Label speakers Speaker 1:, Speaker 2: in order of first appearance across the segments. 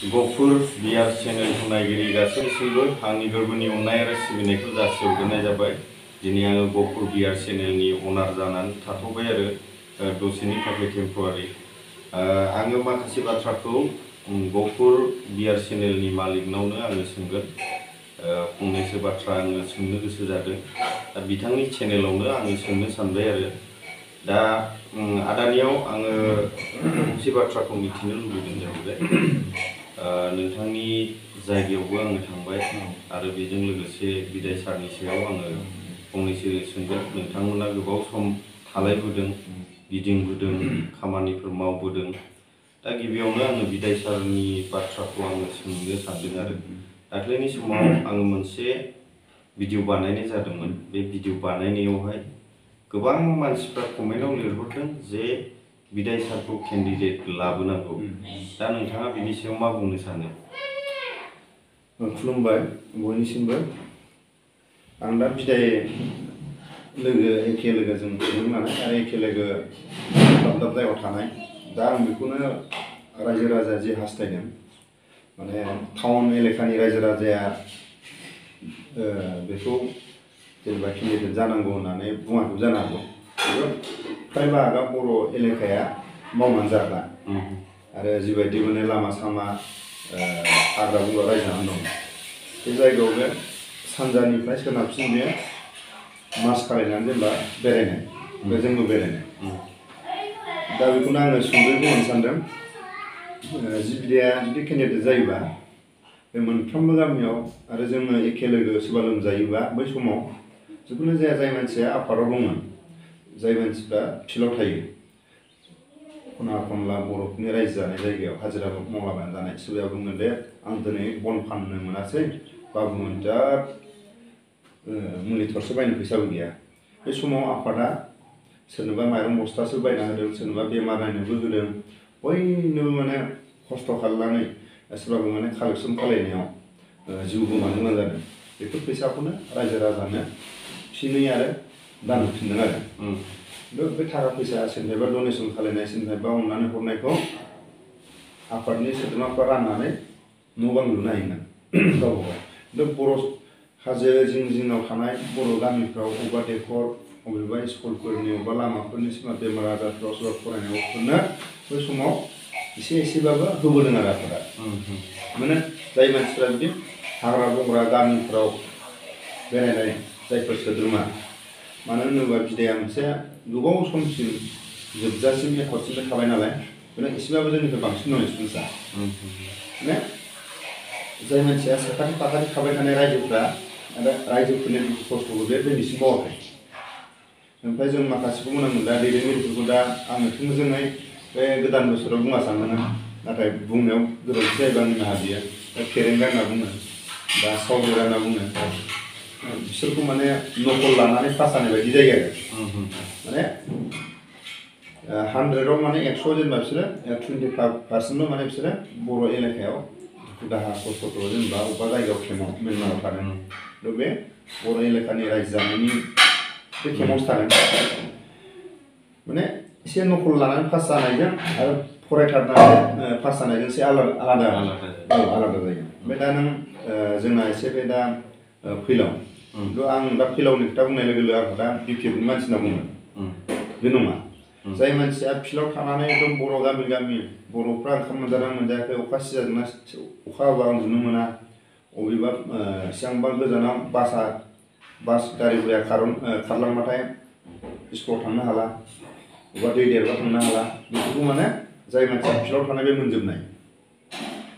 Speaker 1: गफुर बियार चेनेल नायगिरि गासैबो आंनि गोरबोनि अननाय आरो सिबिनायखौ जासिहरग्रोनाय जाबाय। दिनै आङो गफुर बियार चेनेलनि अनार जानानै थाथ'बाय आरो दसेनि थाखाय टेम्परारि। आङो माखासे बाथ्राखौ गफुर बियार चेनेलनि मालिकनावनो आङो सोंगोन। फंनैसो बाथ्रा आङो सोंनो गोसो जादों। दा बिथांनि चेनेलावनो आङो सोंनो सानबाय आरो दा आदानियाव आङो मोनसे बाथ्राखौ मिथिनो लुबैदों जाहैबाय। नोंथांनि जायगायावबो आङो थांबाय आरो बेजों लोगोसे बिदाय सारनि सायाव आङो फंनैसो सोंगोन। नोंथांमोना गोबाव सम थालायबोदों, गिदिंबोदों, खामानिफोर मावबोदों। दा गिबियावनो आङो बिदाय सारनि बाथ्राखौ आङो सोंनो सानदों आरो दाख्लैनि समाव आङो मोनसे भिडिअ बानायनाय जादोंमोन। बे भिडिअ बानायनायावहाय गोबां मानसिफ्रा कमेन्टआव लिरहरदों जे बिदाय सारखौ केन्डिडेट लाबोनांगौ। दा नोंथाङा बिनि सायाव मा बुंनो सानो?
Speaker 2: खुलुमबाय बयनिसिमबो। आं दा बिदाय लोगो एखे लोगोजों खुंदों नालाय आरो एखे लोगो दाब दाब जायगायाव थानाय। दा आं बेखौनो रायजो राजा जि हास्थायदों, माने टाउन एलेकानि रायजो राजाया बेखौ जेनेबा केन्डिडेट जानांगौ होननानै बुङाखै जानो हागौ। फ्राय बाहागा बर' एलेकाया मावनानै जाग्रा आरो जिबायदि माने लामा सामा हाग्रा बंग्रा रायजोआनो दं। बे जायगायाव बे सानजानिफ्राय सोनाबसिम बे मास खालायनानै जेनेबा बेरायनाय, बे जोंबो बेरायनाय। दा बेखौनो आङो सुंद'यै बुंनो सानदों। जि बिदाया जुदि केन्डिडेट जायोबा बे मोनफ्रोमबो गामियाव आरो जोङो एखे लोगो सोरबा लोमजायोबा बै समाव जिखुनु जाया जाय मानसिया आफादाव दंमोन, जाय मानसिफ्रा फिल्डआव थायो, खना खनला बर'फोरनि रायजो जानाय जायगायाव हाजिरा मावलाबायनानै जानाय, सोरबाया बुंगोन दे आं दिनै बन फाननो मोनासै, बाबुमोन बिराद मुलि थरसे बायनो फैसाबो गैया। बे समाव आफादा सोरनोबा माइरं बस्थासो बायना होदों, सोरनोबा बेमार नायनोबो होदों। बयनोबो माने खस्थ' खालामनानै सोरबाबो माने कालेक्सन खालायनायाव जिउ गोमानो गोनां जादों। बेफोर फैसाखौनो रायजो राजानो फिनै आरो दान होफिनदों आरो। बे थाखा फैसा सोरनिफ्रायबा डनेसन खालायनाय, सोरनिफ्रायबा अननानै हरनायखौ आफादनि सोद्रोमाफ्रा राननानै न' बां लुनो हायोमोन गावबा गाव। बर' हाजो जिं जिङाव थानाय बर' गामिफ्राव अबेबा दैखर, अबेबा स्कुलफोरनि, अबेबा लामाफोरनि सोरबा बेमार आजारफ्राव, सोरबा फरायनायावफोरनो बै समाव एसे एसेबाबो होबोदों आरो आफादा। माने जाय मानसिफ्रा बिदि हाग्रा बंग्रा गामिफ्राव बेरायनाय जायफोर सोद्रोमा, मानो होनोबा बिदाया मोनसे गोबाव समसिम जोबजासिम एकर्डसिम थाबाय नालाय, बेनो एसेबाबो जोंनिफ्राय बांसिन नलेज दंसा। माने जाय मानसिया साखाथि फाखाथि थाबाय थानाय रायजोफ्रा आरो रायजोफोरनि दुखु खस्थ'खौ बे दिनैसिम मावाखै। ओमफ्राय जों माखासेखौ बुंनांगोन दा दैदेनगिरिफोरखौ। दा आङो थोंजोङै बे गोदान बोसोराव बुङा सानदों, नाथाय बुंनायाव गोरोन्थि जायोबा निमाहा बियो। दा फेरेंगा होनना बुङो, दा सावगेरा होनना बुङो। बिसोरखौ माने नकल लानानै पास जानाय बायदि जायो आरो। माने 100आव माने 100 जेनेबा बिसोरो 25% माने बिसोरो बर' एलेकायाव दुखु दाहा खस्थ'खौ जेनेबा अबेबा जायगायाव खेमाव मेलमाराव थादों। बे बर' एलेकानि रायजो जानायनि बे खेमावसो थादों। माने एसे नकल लानानै पास जानायजों आरो फरायथारनानै पास जानायजों एसे आलादा जायो। ओमफ्राय दा नों जोंना एसे बे दा फैलाव, आं दा फैलावनि खोथा बुंनाय लोगो लोगो आंखौ दा बिपिएफनि मानसि होनना बुङो। बे नङा। जाय मानसिया फिल्डआव थानानै एकदम बर' गामि गामि बर'फ्रा ओंखाम मोनजादों मोनजायाखै, अखा सिजादोंना अखा हाबा उन्दुनो मोना, अबेबा बेसेबांबा गोजानाव बास गारि गुराया खारलांबाथाय स्कुलाव थांनो हाला, अबेबा दै देरबा थांनो हाला, बेफोरखौ माने जाय मानसिया फिल्डआव थानाय बे मोनजोबनाय।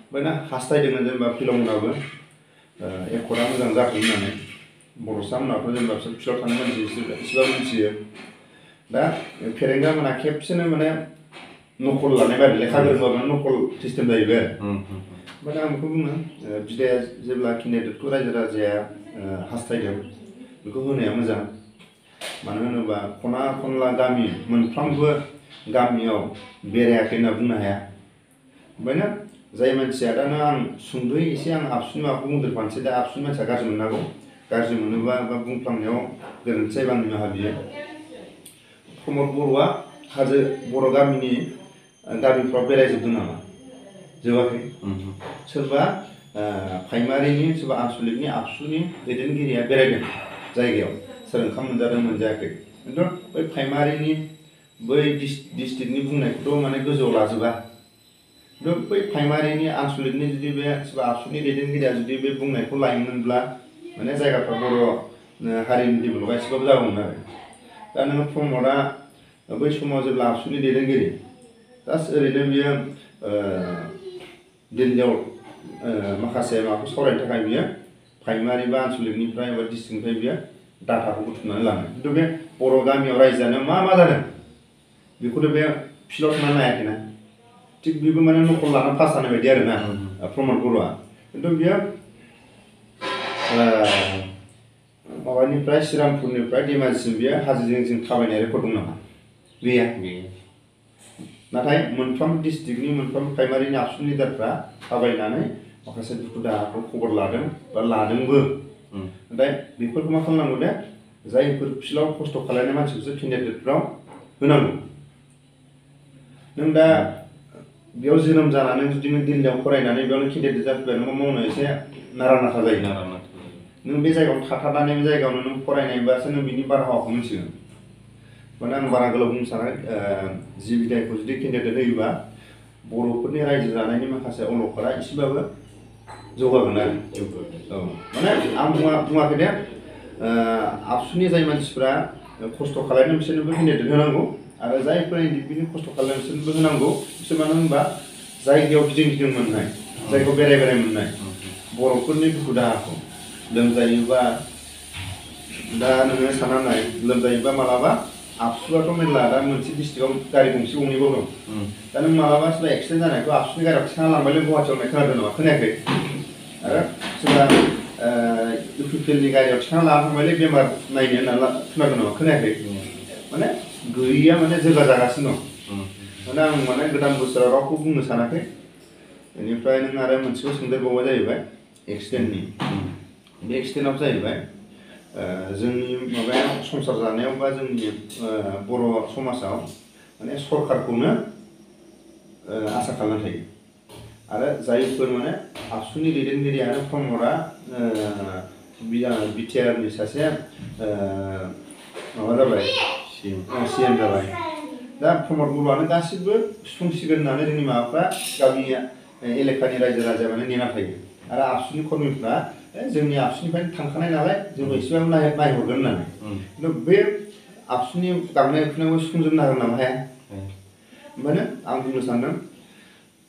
Speaker 2: ओमफ्राय ना हास्थायदोंमोन जेनेबा फिल्डआवब्लाबो एकर्डआ मोजां जाथों होननानै। बर'सा मोनाथ' जेनेबा बिसोर फिल्डआव थानाय मानसि एसेबाबो मिथियो। दा फेरेंगा मोना खेबसेनो माने नकल लानाय बायदि, लेखा गोरोंबाबो नकल सिस्टेम जाहैबाय आरो। ओमफ्राय आं बेखौ बुङो, बिदाया जेब्ला केन्डिडेटखौ रायजो राजाया हास्थायदों, बेखौ होनाया मोजां। मानो होनोबा खना खनला गामि मोनफ्रोमबो गामियाव बेरायाखै होनना बुंनो हाया। ओमफ्राय ना जाय मानसिया दा आं सुंद'यै एसे आं आबसुनि माबाखौ बुंदेरफानोसै। दा आबसुनि मानसिया गाज्रि मोननांगौ, गाज्रि मोनोबा बा बुंफ्लांनायाव गोरोन्थि जायोबा आं निमाहा बियो। प्रमद बर'आ हाजो बर' गामिनि गामिफ्राव बेरायजोबदों नामा? जोबाखै सोरबा प्राइमारिनि सोरबा आनसलिकनि आबसुनि दैदेनगिरिया बेरायदों जायगायाव सोर ओंखाम मोनजादों मोनजायाखै खिन्थु बै प्राइमारिनि बै डिस्ट्रिक्टनि बुंनायखौथ' माने गोजौआव लाजोबा खिन्थु बै प्राइमारिनि आनसलिकनि जुदि बे सोरबा आबसुनि दैदेनगिरिया जुदि बे बुंनायखौ लायोमोनब्ला माने जायगाफ्रा बर' हारिनि डेभेलपआ एसेबाबो जागौमोन आरो दा नोङो प्रमदआ बै समाव जेब्ला आबसुनि दैदेनगिरि जास्ट ओरैनो बियो दिल्लीयाव माखासे माबाखौ सावरायनो थाखाय बियो प्राइमारि बा आनसलिकनिफ्राय एबा डिस्ट्रिक्टनिफ्राय बियो डाटाखौ बुथुमनानै लाङो खिन्थु बे बर' गामियाव रायजो जानायाव मा जादों बेखौथ' बे फिल्डआव थांनानै नायाखैना थिग बेबो माने नखल लानानै पास जानाय बायदि आरोना प्रमद बर'आ खिन्थु बियो माबानिफ्राय श्रीरामपुरनिफ्राय धेमाजिसिम बियो हाजो जिं थाबायनाय रेकर्ड दं नामा गैया नाथाय मोनफ्रोम डिस्ट्रिक्टनि मोनफ्रोम प्राइमारिनि आबसुनि लिडारफ्रा थाबायनानै माखासे दुखु दाहाखौ खबर लादों बा लादोंबो नाथाय बेफोरखौ मा खालामनांगौ दे जायफोर फिल्डआव खस्थ' खालामनाय मानसिखौसो केन्डिडेटफ्राव होनांगौ नों दा बेयाव जोनोम जानानै जुदि नों दिल्लीयाव फरायनानै बेयावनो केन्डिडेट जाफैबाय नों मावनो एसे नारा नाथा जायो नों बे जायगायाव थाथारनानै बे जायगायावनो नों फरायनायबासो नों बिनि बारहावाखौ मिथिगोन माने आं बारा गोलाव बुंनो साना जि बिदायखौ जुदि केन्डिडेट होयोबा बर'फोरनि रायजो जानायनि माखासे अलखदा एसेबाबो जौगागोन आरो औ माने आं बुङाखै दे आबसुनि जाय मानसिफ्रा खस्थ' खालामनो बिसोरनोबो केन्डिडेट होनांगौ आरो जायफोरा इन्डिपेन्डेन्ट खस्थ' खालामनो बिसोरनोबो होनांगौ बिसोर मानो होनबा जायगायाव गिदिं मोननाय जायगायाव बेराय मोननाय बर'फोरनि दुखु दाहाखौ लोमजायोबा दा नोङो सानना नाय लोमजायोबा मालाबा आबसुआथ' मेरला दा मोनसे डिस्ट्रिक्टआव गारि गंसे गंनैल' दं दा नों मालाबा सोरबा एक्सिडेन्ट जानायखौ आबसुनि गारियाव थिखांना लांबायलै गुवाहाटियाव होननाय खोनादों नामा खोनायाखै आरो सोरबा इउपिपिएलनि गारियाव थिखांना लाना थांबायलै बेमार नायनो होनना खोनादों नामा खोनायाखै माने गैयैया माने जोगा जागासिनो दं माने आं माने गोदान बोसोराव रावखौ बुंनो सानाखै बेनिफ्राय नों आरो मोनसेखौ सोंदेरबावबा जाहैबाय एक्सिडेन्टनि बे एक्सिडेन्टआव जाहैबाय जोंनि माबायाव संसार जानायाव बा जोंनि बर' समाजाव माने सरकारखौनो आसा खालामनानै थायो आरो जायफोर माने आबसुनि दैदेनगिरि आरो प्रमदआ बिटिआरनि सासे माबा जाबाय सिएम जाबाय दा प्रमद बर'आनो गासिबो सुफुंसिगोन होननानै जोंनि माबाफ्रा गामि एलेकानि रायजो राजाया माने नेना थायो आरो आबसुनि कर्मिफ्रा जोंनि आबसुनिफ्रायनो थांखानाय नालाय जोंबो एसेबाबो नायहरगोन होननानै खिन्थु बे आबसुनि गांनाय उखैनायखौ सुफुंजोबनो हागोन नामा हाया ओंखायनो आं बुंनो सानदों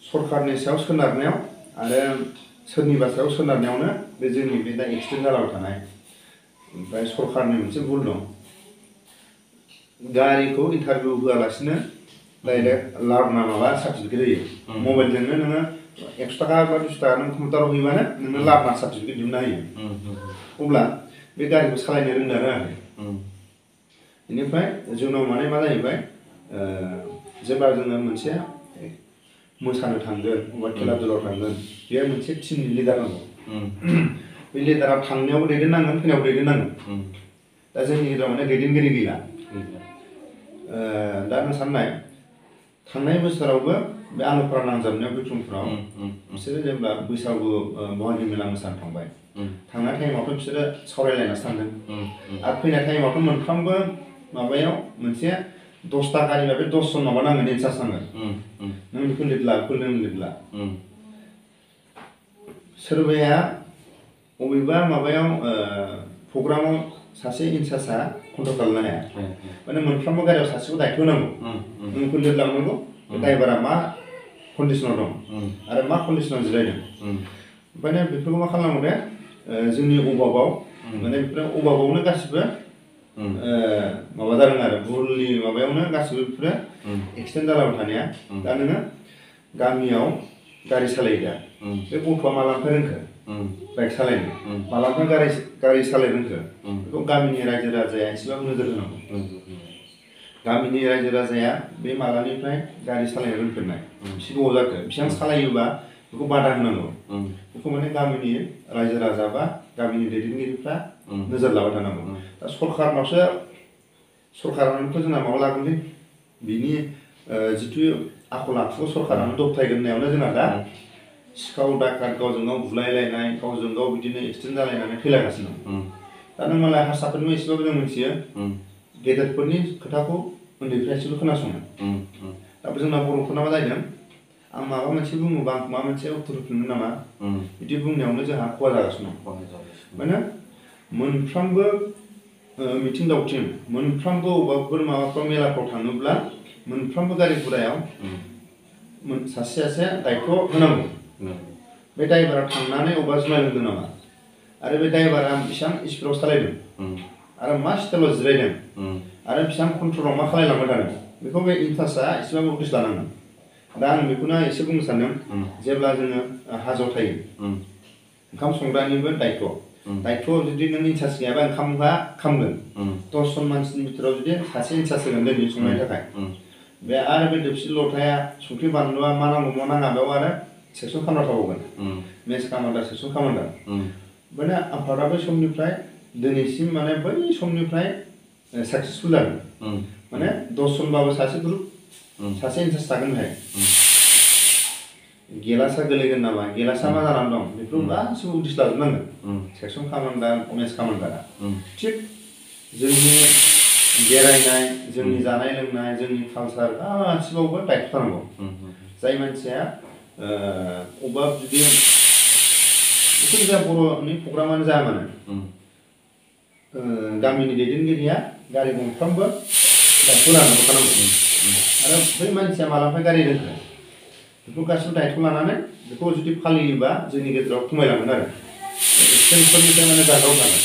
Speaker 2: सरकारनि सायाव सोनारनायाव आरो सोरनिबा सायाव सोनारनायावनो बे जोंनि बे दा एक्सिडेन्ट जालाबाय थानाय ओमफ्राय सरकारनि मोनसे भुल दं गारिखौ इन्टारभिउ होआलासिनो डाइरेक्ट लार्ना माबा सार्टिफिकेट होयो मबाइलजोंनो नोङो 100 थाखा बा 200 थाखा नों कम्पिउटाराव हैबानो नोंनो लार्ना सार्टिफिकेट दिहुनना होयो अब्ला बे गारिखौ सालायनो रोंनो रोङाखै बेनिफ्राय जोंनाव माने मा जाहैबाय जेब्ला जोङो मोनसे मोसानो थांगोन बा खेला दुलायाव थांगोन बेयो मोनसे टिमनि लिडार नांगौ बे लिडारा थांनायावबो दैदेननांगोन फैनायावबो दैदेननांगोन दा जोंनि गेजेराव माने दैदेनगिरि गैला दा नों साननाय थांनाय बोसोरावबो बे आलुफोरा नांजाबनायाव बिक्रमफोराव बिसोरो जेब्ला बैसागु बहागि मेला मोसानो थांबाय थांनाय टाइमावथ' बिसोरो सावरायलायनासो थांदों आरो फैनाय टाइमावथ' मोनफ्रोमबो माबायाव मोनसे 10टा गारिबा बे 10 जन माबा नांगोन इनचार्ज नांगोन नों बेखौ लिरला बेखौ नों लिरला सोरबाया बबेबा माबायाव प्रग्रामाव सासे इनचार्जआ कन्ट्रल खालामनो हाया माने मोनफ्रोमबो गारियाव सासेखौ दायथ' होनांगौ नों बेखौ लिरलांनांगौ ड्राइभारा मा कन्डिसनाव दं आरो मा कन्डिसनाव जिरायदों ओंखायनो बेफोरखौ मा खालामनांगौ दे जोंनि अभाबाव माने बेफोर अभाबावनो गासिबो माबा जादों आरो भुलनि माबायावनो गासिबो बेफोरो एक्सिडेन्ट जालाबाय थानाया दा नोङो गामियाव गारि सालायग्रा बे गथ'आ मालानिफ्राय रोंखो बाइक सालायनो मालानिफ्राय गारि सालायनो रोंखो बेखौ गामिनि रायजो राजाया एसेबाबो नोजोर होनांगौ गामिनि रायजो राजाया बे मालानिफ्राय गारि सालायनो रोंफेरनाय एसे गोबाव जाखो बेसेबां सालायोबा बेखौ बादा होनांगौ बेखौ माने गामिनि रायजो राजा बा गामिनि दैदेनगिरिफ्रा नोजोर लाबाय थानांगौ दा सरखारानोथ' जोंना माबा लागोनलै बिनि जिथु आखल आखुखौ सरखारानो दबथायगोन होननायावनो जोंना दा सिखाव दाखाट गावजों गाव बुलायलायनाय गावजों गाव बिदिनो एक्सिडेन्ट जालायनानै थैलागासिनो दं दा नों मालाय हारसाफोरनिबो एसेबाबो जों मिथियो गेदेरफोरनि खोथाखौ उन्दैफ्रा एसेल' खोनासङो दा जोंना बर'फोरना मा जादों आं माबा मोनसे बुङोबा आं माबा मोनसे उत्तर होफिनगोन नामा बिदि बुंनायावनो जोंहा खहा जागासिनो दं माने मोनफ्रोमबो मिथिं दावथिं मोनफ्रोमबो अबेबाफोर माबाफ्राव मेलाफ्राव थाङोब्ला मोनफ्रोमबो गारि गुरायाव सासे सासे दायथ' होनांगौ बे ड्राइभारा थांनानै अबेबा जुमाय लोंदों नामा आरो बे ड्राइभारा बेसेबां स्पिडआव सालायदों आरो मा स्टाइलाव जिरायदों आरो बेसेबां कन्ट्रलाव मा खालायलांबाय थादों बेखौ बे इनचार्जआ एसेबाबो उदिस लानांगोन दा आं बेखौनो एसे बुंनो सानदों जेब्ला जोङो हाजोआव थायो ओंखाम संग्रानिबो दायथ'आव जुदि नों इनचार्ज गैयाबा ओंखामआ खामगोन 10 जन मानसिनि भितराव जुदि सासे इनचार्ज होगोन दिनै संनायनि थाखाय बे आरो बे दोबसि लथाया संख्रि बानलुआ मा नांगौ मा नाङा बेयाव आरो सेक्सन खालामना थाबावगोन मेस कामान्डार सेक्सन कामान्डार माने आफादा बै समनिफ्राय दिनैसिम माने बै समनिफ्राय साक्सेसफुल जादों माने 10 जनबाबो सासे ग्रुप सासे इनचार्ज थागोन बेहाय गेलासा गोलैगोन नामा गेलासा मा जानानै दं बेखौ गासिबो उदिस लाजोबनांगोन सेक्सन कामान्डार मेस कामान्डारा थिग जोंनि बेरायनाय जोंनि जानाय लोंनाय जोंनि कालचार गासिबावबो दायथ' थानांगौ जाय मानसिया अबेबा जुदि जिखुनु जाया बर'नि प्रग्रामानो जाया मानो गामिनि दैदेनगिरिया गारि गंफ्रामबो दायथ' लानानै थानांगौ आरो बै मानसिया मालानिफ्राय गारि रोंखो बेखौ गासिबो दायथ' लानानै बेखौ जुदि फालियोबा जोंनि गेजेराव खमायलांगोन आरो एक्सिडेन्टफोरनिफ्राय माने जानगाराव थागोन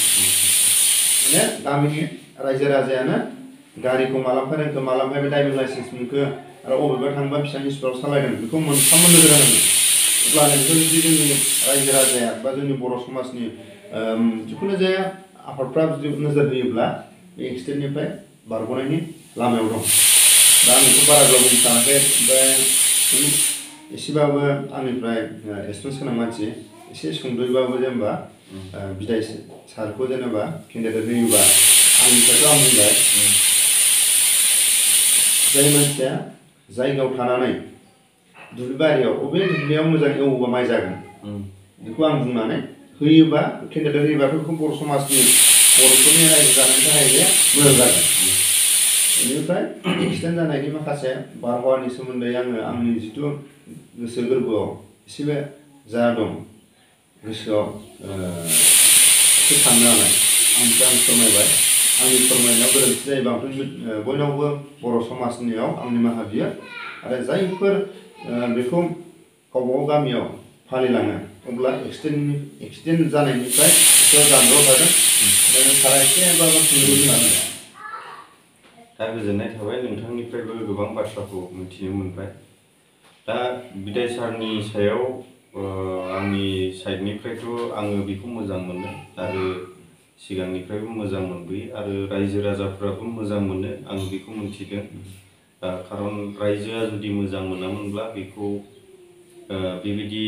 Speaker 2: माने गामिनि रायजो राजायानो गारिखौ मालानिफ्राय रोंखो मालानिफ्राय बे ड्राइभिं लाइसेन्स मोनखो आरो बबेबा थांबा बेसेबां स्पिडआव सालायदों बेखौ मोनफ्रोमबो नोजोर होनांगोन अब्ला बेखौ जुदि जोंनि रायजो राजाया बा जोंनि बर' समाजनि जिखुनु जाया आफादफ्रा जुदि नोजोर होयोब्ला बे एक्सिडेन्टनिफ्राय बारग'नायनि लामायाव दं दा आं बेखौ बारा गोलाव बुंनो सानाखै ओमफ्राय एसेबाबो आंनिफ्राय एक्सपिरियेन्स गोनां मानसि एसे सुंद'यैबाबो जेनेबा बिदाय सारखौ जेनेबा केन्डिडेट होयोबा आंनिफ्रायथ' आं बुंबाय जाय मानसिया जायगायाव थानानै दुब्लिबारियाव बबे दुब्लियाव मोजां एवोबा माइ जागोन बेखौ आं बुंनानै होयोबा केन्डिडेट होयोबाथ' बेखौ बर' समाजनि बर'फोरनि रायजो जानायनि थाखाय बे मोजां जागोन बेनिफ्राय एक्सिडेन्ट जानायनि माखासे बारहावानि सोमोन्दै आङो आंनि जिथु गोसो गोरबोआव एसेबो जा दं गोसोआव एसे साननो हानाय आं फोरमायबाय आंनि फोरमायनायाव गोरोन्थि जायोबा आंथ' बयनावबो बर' समाजनियाव आंनि निमाहा बियो आरो जायफोर बेखौ गावबागाव गामियाव फालिलाङो अब्ला एक्सिडेन्ट जानायनिफ्राय एसे जानगाराव थागोन ओमफ्राय सारा एसेबाबो सुंद'यै होनानै
Speaker 1: दा गोजोननाय थाबाय नोंथांनिफ्रायबो गोबां बाथ्राखौ मिथिनो मोनबाय दा बिदाय सारनि सायाव आंनि साइडनिफ्रायथ' आङो बेखौ मोजां मोनो आरो सिगांनिफ्रायबो मोजां मोनबोयो आरो रायजो राजाफ्राबो मोजां मोनो आं बेखौ मिथिदों खारन रायजोआ जुदि मोजां मोनामोनब्ला बेखौ बेबायदि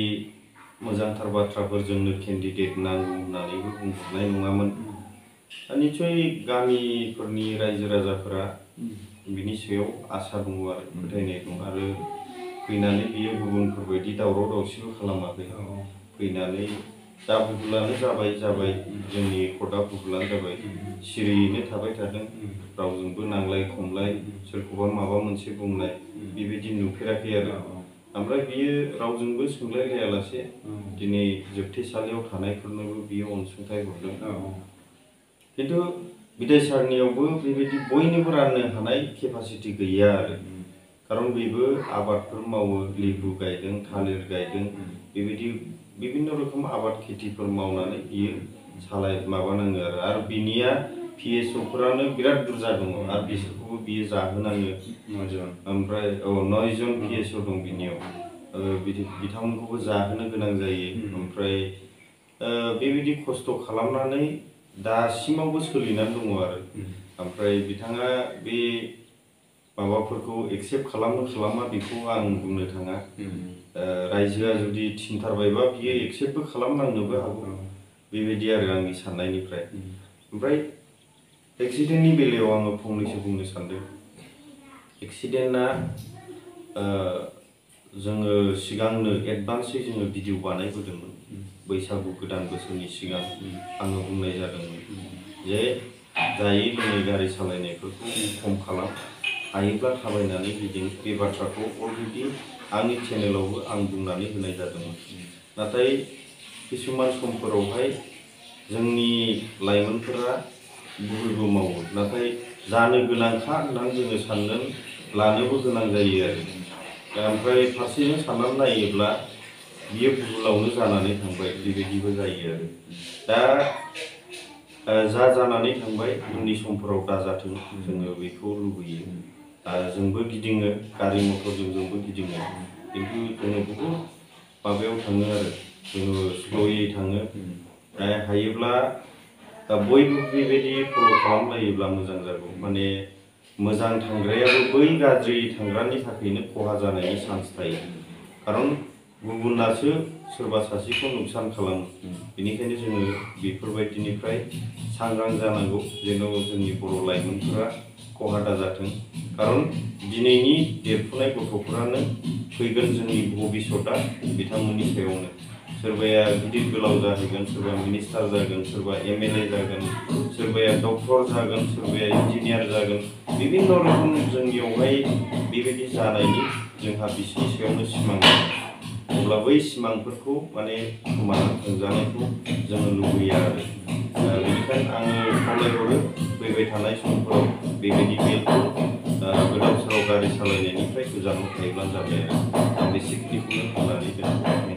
Speaker 1: मोजांथार बाथ्राफोर जोंनो केन्डिडेट नांगौ होननानैबो बुंहरनाय नङामोन दा निस्सय गामिफोरनि रायजो राजाफोरा बिनि सायाव आसा दङ आरो फोथायनाय दं आरो फैनानै बियो गुबुनफोरबायदि दावराव दावसिबो खालामाखै फैनानै दा बुहुलानो जाबाय जोंनि कर्टआ बुहुलानो जाबाय सिरियैनो थाबाय थादों रावजोंबो नांलाय खमलाय सोरखौबा माबा मोनसे बुंनाय बेबायदि नुफेराखै आरो ओमफ्राय बियो रावजोंबो सोंलायलायालासे दिनै जोबथेसालियाव थानायफोरनोबो बियो अनसुंथाइ हरदों खिन्थु बिदाय सारनियावबो बेबायदि बयनोबो राननो हानाय केपासिटि गैया आरो खारन बेबो आबादफोर मावो लेबु गायदों थालिर गायदों बेबायदि बिभिन्न रोखोम आबाद खेथिफोर मावनानै बियो माबानाङो आरो बिनिया PSOफोरानो बिराद बुरजा दङ आरो बिसोरखौबो बियो जाहोनाङो 9 जन ओमफ्राय 9 जन PSO दं बिनियाव बिथांमोनखौबो जाहोनो गोनां जायो ओमफ्राय बेबायदि खस्थ' खालामनानै दासिमावबो सोलिनानै दङ आरो ओमफ्राय बिथाङा बे माबाफोरखौ एक्सेप्ट खालामा बेखौ आं बुंनो थाङा रायजोआ जुदि थिनथारबायबा बियो एक्सेप्टबो खालामनांनोबो हागौ बेबायदि आरो आंनि साननायनिफ्राय ओमफ्राय एक्सिडेन्टनि बेलायाव आङो फंनैसो बुंनो सानदों एक्सिडेन्टआ जोङो सिगांनो एडभान्सै जोङो भिडिअ बानायबोदोंमोन बैसागु गोदान बोसोरनि सिगां आङो बुंनाय जादोंमोन जे जायै लोङै गारि सालायनायफोरखौ खम खालाम, हायोब्ला थाबायनानै गिदिं, बे बाथ्राखौ अलरेडि आंनि चेनेलावबो आं बुंनानै होनाय जादोंमोन। नाथाय किसुमान समफोरावहाय जोंनि लाइमोनफोरा भुलबो मावो, नाथाय जानो गोनांखा होननानै जोङो सानगोन, लानोबो गोनां जायो आरो। ओमफ्राय फारसेजों साननानै नायोब्ला बियो भुलावनो जानानै थांबाय, बेबायदिबो जायो आरो। दा जा जानानै थांबाय उननि समफोराव दाजाथों जोङो बेखौ लुबैयो। जोंबो गिदिङो, गारि मथरजों जोंबो गिदिङो, खिन्थु जोङो बहुद माबायाव थाङो आरो, जोङो स्ल'यै थाङो। हायोब्ला बयबो बेबायदि फल' खालामलायोब्ला मोजां जागौ। माने मोजां थांग्रायाबो बै गाज्रि थांग्रानि थाखायनो खहा जानायनि चान्स थायो। खारन गुबुनासो सोरबा सासेखौ नुकसान खालामो। बेनिखायनो जोङो बेफोरबायदिनिफ्राय सांग्रां जानांगौ, जेन' जोंनि बर' लाइमोनफोरा खहा दाजाथों। खारन दिनैनि देरफुनाय गथ'फोरानो फैगोन जोंनि भबिसतआ बिथांमोननि सायावनो। सोरबाया गिदिर गोलाव जाहैगोन, सोरबा मिनिस्टार जागोन, सोरबा MLA जागोन, सोरबाया डक्टर जागोन, सोरबाया इन्जिनियार जागोन। बिभिन्न रोखोम जोंनियावहाय बेबायदि जानायनि जोंहा बिसिनि सायावनो सिमां दं। अब्ला बै सिमांफोरखौ माने खोमाना थांजानायखौ जोङो लुबैया आरो। बेनिखायनो आङो खावलायहरो फैबाय थानाय समफोराव बेबायदि बेलखौ गोदाव सोराव गारि सालायनायनिफ्राय गोजानाव थायोब्लानो जाबाय आरो। आं बेसेखिनिखौनो बुंनानै दोनबाय।